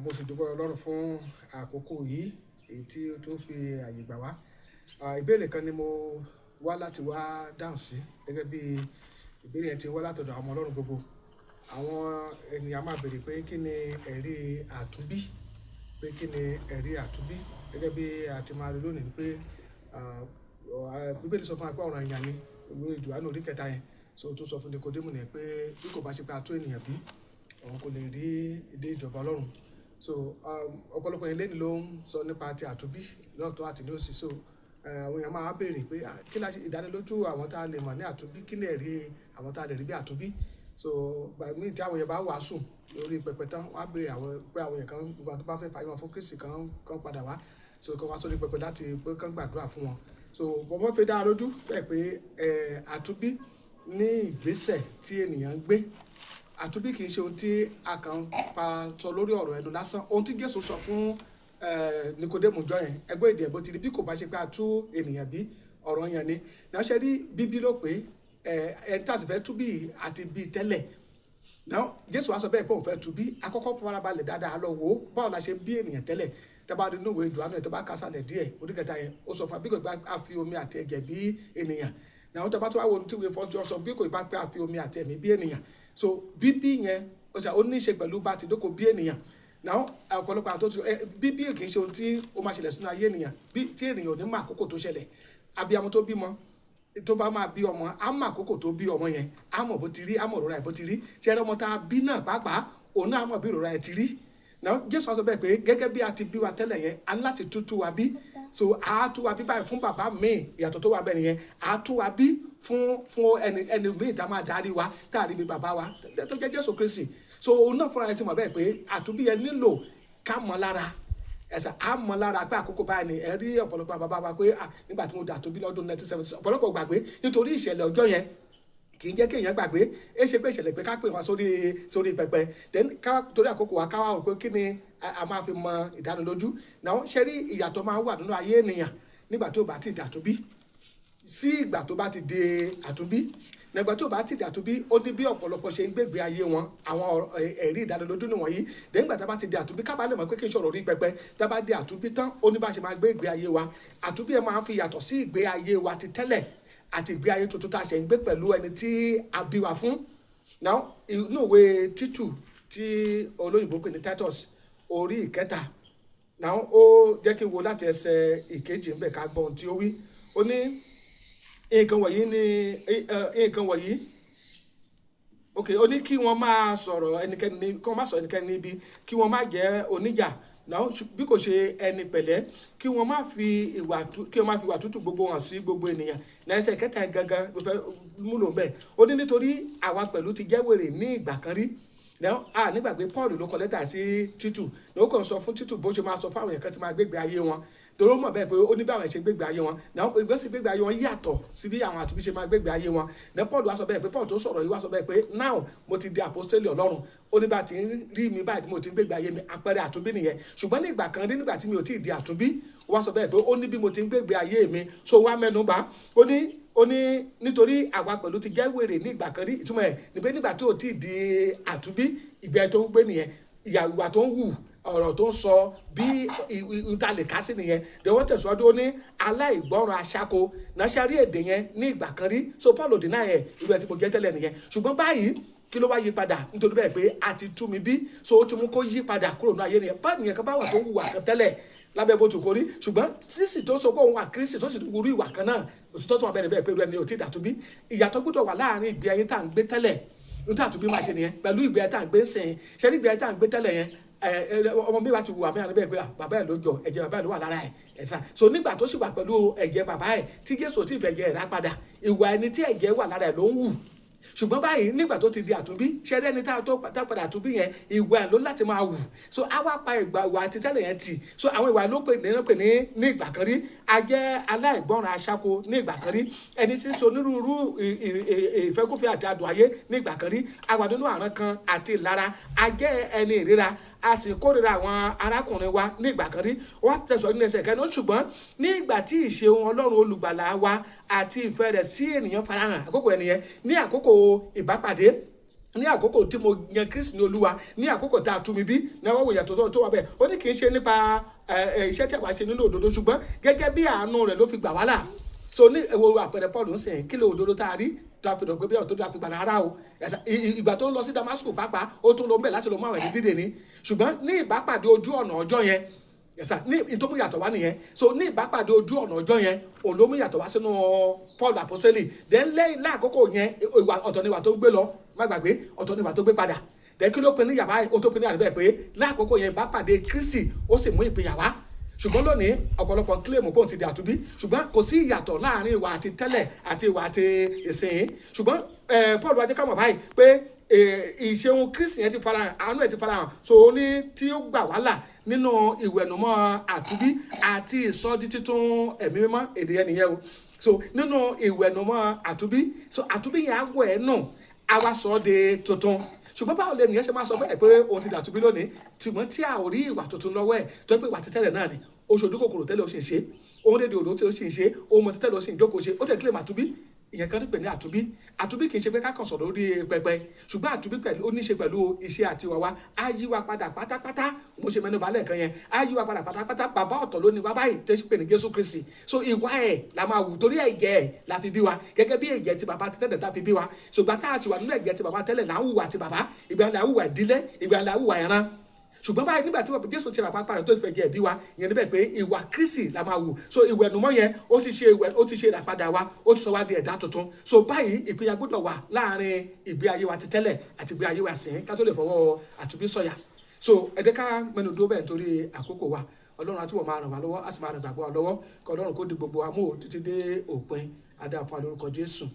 Mo sì dúpẹ́ Ọlọ́run fún àkókò yìí èyí tí ó tún fi àyè gbà wá. Ìbéèrè kan ni mo wá láti wá dáhùn sí gẹ́gẹ́ bí ìbéèrè yẹn ti wá látọ̀dọ̀ àwọn ọmọ Ọlọ́run gbogbo. Àwọn ènìyàn máa béèrè pé kí ni ẹ̀rí àtúnbí? Pé kí ni ẹ̀rí àtúnbí? Gẹ́gẹ́ bí a ti máa rí lónìí pé, Bíbélì sọ fún wa pé ọ̀ranyàn ni ìwé Jòhánù orí kẹta yẹn. So tó sọ fún Nikodémù nìyẹn pé bí kò bá ṣe pé a tún ènìyàn bí, òun kò lè rí dé ìjọba Ọlọ́run. So, ọ̀pọ̀lọpọ̀ ènìyàn lónìí ló ń sọ nípa ti àtúnbí lọ́tọ̀ àti ní òsì. So, àwọn èèyàn máa béèrè pé kí la ṣe ìdánilójú àwọn tí a lè mọ̀ ní àtúnbí? Kí ni ẹ̀rí àwọn tí a lè rí bí àtúnbí? So, ìgbà mí tí àwọn èèyàn bá wàásù lórí pẹpẹ tán, wọ́n á béèrè àwọn pé àwọn èèyàn kan, gbogbo àwọn tó bá fẹ́ fàyè wọn fún Kristi kan padà wá. So, kan wá sórí pẹpẹ láti pé kí wọ́n gbàdúrà fún wọn. So, mo fẹ́ fi dá lójú bẹ́ẹ̀ pé, àtúnbí ní ìgbésẹ̀ tí ènìyàn ń gbé. Àtúnbí kì í ṣe ohun tí a kàn ń pa sọ lórí ọ̀rọ̀ ẹnu lásán. Ohun tí Jésù sọ fún, Nikodémù jọ́ yẹn, ẹgbẹ́ èdè ẹ bó ti rí bí kò bá ṣe pé a tú ènìyàn bí, ọ̀ranyàn ni. Náà ṣé rí bíbí ló pé, ẹni tí a sì fẹ́ tú bí àti bí tẹ́lẹ̀. Now, Jésù wá sọ bẹ́ẹ̀ pé òun fẹ́ tú bí. Akọ́kọ́ farabalẹ̀ dáadáa lọ wò ó báwo la ṣe bí ènìyàn tẹ́lẹ̀. Tí a bá rí inú ìwé Jòhánù yẹn tó bá kásálẹ̀ díẹ̀, orí kẹta yẹn, ó sọ fún wa bí kò bá a fi omi àti ẹ̀jẹ̀ bí ènìyàn. Now, tí a bá tún wá wo ohun tí ìwé First John sọ bí kò bá pé a fi omi àti ẹ̀mí bí ènìyàn. So, bíbí yẹn, ó ṣe, ó ní í ṣe pẹ̀lú bá ti dóko bí ènìyàn. Now, ọ̀pọ̀lọpọ̀ àwọn tó ti, bíbí kì í ṣe ohun tí ó máa ṣẹlẹ̀ sínú ayé ènìyàn. Bí tí ènìyàn ò ní mọ àkókò tó ṣẹlẹ̀. Abiyamọ tó bímọ, tó bá máa bí ọmọ, á mọ àkókò tó bí ọmọ yẹn, á mọ̀ bó ti rí, á mọ̀ ìrora ẹ̀ bó ti rí. Ṣé ẹ rí ọmọ tá a bí náà pàápàá, òun náà á mọ̀ bí ìrora ẹ̀ ti rí. Now, Jésù wá sọ bẹ́ẹ̀ pé gẹ́gẹ́ bí a ti bí wa tẹ́lẹ̀ yẹn, a ní láti tútù wa bí. So, a tú wa bí báyìí fún bàbá mi, ìyàtọ̀ tó wà bẹ́ẹ̀ nìyẹn. A tú wa bí fún ẹni mìí tí a máa darí wa, tí a rí bí bàbá wa, tó jẹ́ Jésù Kristi. So, òun náà fúnra rẹ̀ ti mọ̀ bẹ́ẹ̀ pé àtúnbí yẹn nílò ká mọ̀ lára. Ẹ̀sà, a mọ̀ lára pé àkókò báyìí ni ẹ rí ọ̀pọ̀lọpọ̀ àwọn bàbá wa pé, nígbà tí mo di àtúnbí lọ́dún 1970, ọ̀pọ̀lọpọ̀ gbàgbé nítorí ìṣẹ̀lẹ̀ ọjọ́ yẹn kì í jẹ́ kí èèyàn gbàgbé. É ṣe pé ìṣẹ̀lẹ̀ pé ká pè wá sórí pẹpẹ. Then ká torí àkókò wa ká wá rò pé kí ni a máa fi mọ ìdánilójú. Now, ṣé rí ìyàtọ̀ máa ń wà nínú ayé ènìyàn nígbà tí ó bá ti di àtúnbí sí ìgbà tó bá ti di àtúnbí. Nígbà tí ó bá ti di àtúnbí, ó ní bí ọ̀pọ̀lọpọ̀ ṣe ń gbégbé ayé wọn, àwọn ẹ̀rí ìdánilójú nìwọ̀nyí. Then nígbà tí a bá ti di àtúnbí, ká bá lè mọ̀ pé kí n sọ̀rọ̀ orí pẹpẹ. Tí a bá di àtúnbí tán, ó ní bá ṣe máa gbé ìgbé ayé wa. Àtúnbí ẹ máa ń fi ìyàtọ̀ sí ìgbé ayé wa ti tẹ́lẹ̀ àti ìgbé ayé tuntun tí a ṣẹ̀ ń gbé pẹ̀lú ẹni tí a bí wa fún. Now, inú ìwé Títù tí olóyìnbo pè ní Titus orí ìkẹta. Now, ó jẹ́ kí n wo láti ẹsẹ̀ ìkejì ń bẹ̀ ká gbọ́ ohun tí ó wí. Ó ní nǹkan wọ̀nyí ni, nǹkan wọ̀nyí. Okay, ó ní kí wọ́n máa sọ̀rọ̀ ẹnikẹ́ni ní, kí wọ́n má sọ ẹnikẹ́ni níbí, kí wọ́n má jẹ́ oníjà. Now, bí kò ṣe ẹni pẹ̀lẹ́, kí wọ́n má fi ìwà tú, kí wọ́n má fi ìwà tútù gbogbo hàn sí gbogbo ènìyàn. Now, ẹsẹ̀ kẹta yẹn gangan mo fẹ́ múlò bẹ́ẹ̀. Ó ní nítorí àwa pẹ̀lú ti jẹ́ wèrè ní ìgbà kan rí. Now, a nígbàgbé Paul ló kọ lẹ́tà sí Títù. Ní ó kàn sọ fún Títù bó ṣe máa sọ fún àwọn èèyàn kan tí máa gbégbé ayé wọn. Torí ó mọ̀ bẹ́ẹ̀ pé ó ní bí àwọn ṣe gbégbé ayé wọn. Now, ìgbésí gbégbé ayé wọn yàtọ̀ sí bí àwọn àtúnbí ṣe máa gbégbé ayé wọn. Now, Paul wá sọ bẹ́ẹ̀ pé Paul tó sọ̀rọ̀ yìí wá sọ bẹ́ẹ̀ pé now mo ti di apostoli Ọlọ́run. Ó ní bá ti ń rí mi báyìí tí mo ti ń gbégbé ayé mi, àpẹẹrẹ àtúnbí nìyẹn. Ṣùgbọ́n ní ìgbà kan rí nígbà tí mi ò tí ì di àtúnbí, ó wá sọ bẹ́ẹ̀ pé ó ní bí mo ti ń gbégbé ayé mi. So wá mẹ́nu bà. Ó ní nítorí àwa pẹ̀lú ti jẹ́ wèrè ní ìgbà kan rí. Ìtumọ̀ ẹ̀ ni pé nígbà tí ò tí ì di àtúnbí, ìgbé tó ń gbé nìyẹn, ìwà tó ń wù, ọ̀rọ̀ tó ń sọ bí ìta lè ká sí nìyẹn. Then wọ́n tẹ̀síwájú, ó ní aláìgbọ́ràn aṣáko. Náà ṣe rí èdè yẹn ní ìgbà kan rí. So Paul ò deny ẹ̀, irú ẹ tí mo jẹ́ tẹ́lẹ̀ nìyẹn. Ṣùgbọ́n báyìí kí ló wá yí padà? Nítorí bẹ́ẹ̀ pé a ti tú mi bí. So ó ti mú kó yí padà kúrò nínú ayé nìyẹn. Báyìí nìyẹn kan bá wà tó ń wùwà kan tẹ́lẹ̀ lábẹ́ bó ti kórí. Ṣùgbọ́n sísì tó sọ pé òun wà Kristi tó sì wúrú ìwà kan náà, òtítọ́ tó wà bẹ́ẹ̀ bẹ́ẹ̀ pé irú ẹni ò tí ì dàtúbí. Ìyàtọ̀ gbọ́dọ̀ wà láàárín ìgbé ayé tá à ń gbé tẹ́lẹ̀. Ohun tí àtúnbí máa ṣe nìyẹn pẹ̀lú ìgbé ayé tá à ń gbé sìn. Ṣé ní ìgbé ayé tá à ń gbé tẹ́lẹ̀ yẹn, ọmọ mi bá ti wùwà mí àná bẹ́ẹ̀ pé, bàbá ẹ̀ ló jọ, ẹ̀jẹ̀ bàbá ẹ̀ ló wà lára ẹ̀. Ẹ̀sà. So nígbà tó sì wà pẹ̀lú ẹ̀jẹ̀ bàbá ẹ̀ tí Jésù ti fẹ́ ẹ̀jẹ̀ rà padà, ìwà ẹni tí ẹ̀jẹ̀ wà lára ẹ̀ ló ń wù. Ṣùgbọ́n báyìí nígbà tó ti di àtúnbí, ṣé ẹni tá tó padà àtúnbí yẹn, ìwà ẹ̀ ló láti máa wù. So a wá pa ìgbà ìwà àti tẹ́lẹ̀ yẹn tì. So àwọn ìwà ló pè ní ìgbà kan rí. A jẹ́ aláìgbọ́ràn aṣáko ní ìgbà kan rí. Ẹni tí ń so onírúurú ìfẹ́kúfẹ̀ẹ́ àti adùn ayé ní ìgbà kan rí. A wà nínú àrán kan àti ìlara. A jẹ́ ẹni ìríra. A sì kórìíra àwọn arákùnrin wa ní ìgbà kan rí. Wọ́n tẹ̀sán nínú ẹsẹ̀ kẹrin. Ṣùgbọ́n ní ìgbà tí ìṣeun Ọlọ́run olùgbàlà wa àti ìfẹ́ rẹ̀ sí ènìyàn farahàn, àkókò ẹnìyẹn ní àkókò ìbápàdé Ní àkókò tí mo yan Kristi ní Olúwa, ní àkókò tá a tú mi bí, ní àwọn òyàtọ̀ tó wà bẹ́ẹ̀, ó ní kì í ṣe nípa iṣẹ́ tí a wá ṣe nínú òdodo, ṣùgbọ́n gẹ́gẹ́ bí àánú rẹ̀ ló fi gbà wá là. So ní ewo àpẹẹrẹ Paul ń sìn, kí ló òdodo tá a rí tó a fi dọ̀ pé bí ọ̀tọ̀ tó a fi gbàdá rárá o. Ìgbà tó ń lọ sí Damascus pàápàá, ó tún lọ ń bẹ̀ láti lọ mú àwọn ẹni dídè ni. Ṣùgbọ́n ní ìbápàdé ojú ọ̀nà ọjọ́ yẹn, yẹsà, ní tó mú yàtọ̀ wá nìyẹn. So ní ìbápàdé ojú ọ̀nà ọjọ́ yẹn, òun ló mú yàtọ̀ wá sínú Paul apostoli. Then lẹ́yìn láàkókò yẹn, ìwà ọ̀tọ̀ ni ìwà tó gbé lọ, má gbàgbé, ọ̀tọ̀ ni ìwà tó gbé padà. Then kí ló pe ní yàrá ó tó pe ní àdúgbò pé láàkókò yẹn ìbápàdé Kristi, ó sì mú ìpínyà wá. Ṣùgbọ́n lónìí, ọ̀pọ̀lọpọ̀ kílèmù kóun ti di àtúbí, ṣùgbọ́n kò sí ìyàtọ̀ láàrin ìwà àti tẹ́lẹ̀ àti ìwà àti ìsìn. Ṣùgbọ́n Paul wá jẹ́ ká mọ̀ báyìí pé ìṣeun Kristi yẹn ti farahàn, àánú ẹ̀ ti farahàn. So ó ní tí ó gbà wá là nínú ìwẹ̀nùmọ́ àtúbí àti ìsọdi títún ẹ̀mí mímọ́. Èdè yẹn nìyẹn o. So nínú ìwẹ̀nùmọ́ àtúbí, so àtúbí yẹn á wọ̀ ẹ́ nù, á wá sọ ọ́ di tuntun. Ṣùgbọ́n báwo lè nìyẹn ṣe máa sọ bẹ́ẹ̀ pé òun ti dàtúbí lónìí, ṣùgbọ́n tí a ò rí ìwà tuntun lọ́wọ́ ẹ̀, tó pé ìwà títẹ̀lẹ̀ náà ni ó ṣojú kòkòrò tẹ́lẹ̀ ó sì ń ṣe, òun dédé òdò tí ó sì ń ṣe, òun mọ̀ títẹ̀lẹ̀ ó sì ń jókòó ṣe, ó tẹ̀ kílè mà túbí. Ìyẹn kan ní pè ní àtúbí. Àtúbí kì í ṣe pé ká kàn sọ̀rọ̀ lórí pẹpẹ, ṣùgbọ́n àtúbí pẹ̀lú ó ní ṣe pẹ̀lú iṣẹ́ àti ìwà wa. Á yí wa padà pátápátá. Mo ṣe mẹ́nu balẹ̀ kan yẹn, á yí wa padà pátápátá. Bàbá ọ̀tọ̀ ló ní wa báyìí tó ṣe pè ní Jésù Kristi. So ìwà ẹ̀ la máa wù, torí ẹ̀jẹ̀ ẹ̀ la fi bí wa, gẹ́gẹ́ bí ẹ̀jẹ̀ ti bàbá tẹ́lẹ̀ tá fi bí wa. Ṣùgbọ́n tá a ti wà nínú ẹ̀jẹ̀ ti bàbá tẹ́lẹ̀ là ń hùwà ti bàbá, ìgbà là ń hùwà ìdílé, ìgbà là ń hùwà ìran. Ṣùgbọ́n báyìí, nígbà tí Jésù ti rà pápá rẹ̀ tó fẹ́ jẹ́ ẹ̀bí wa, ìyẹn níbẹ̀ pé ìwà Kristi la máa wù. So ìwẹ̀nùmọ́ yẹn, ó ti ṣe ìwẹ̀, ó ti ṣe ìràpadà wa, ó ti sọ wá di ẹ̀dá tuntun. So báyìí, ìpínyà gbọ́dọ̀ wà láàrin ìgbé ayé wa ti tẹ́lẹ̀ àti ìgbé ayé wa sìn, ká tó lè fọwọ́ àtúbí sọ̀yà. So ẹ jẹ́ ká mẹ́nu dúró bẹ́ẹ̀ nítorí àkókò wa. Ọlọ́run á túbọ̀ máa ràn wá lọ́wọ́, á sì máa ràn gbàgbọ́ wa lọ́wọ́. Kí Ọlọ́run kó di gbogbo wa mú títí dé òpin. Adá fún wa lórúkọ Jésù.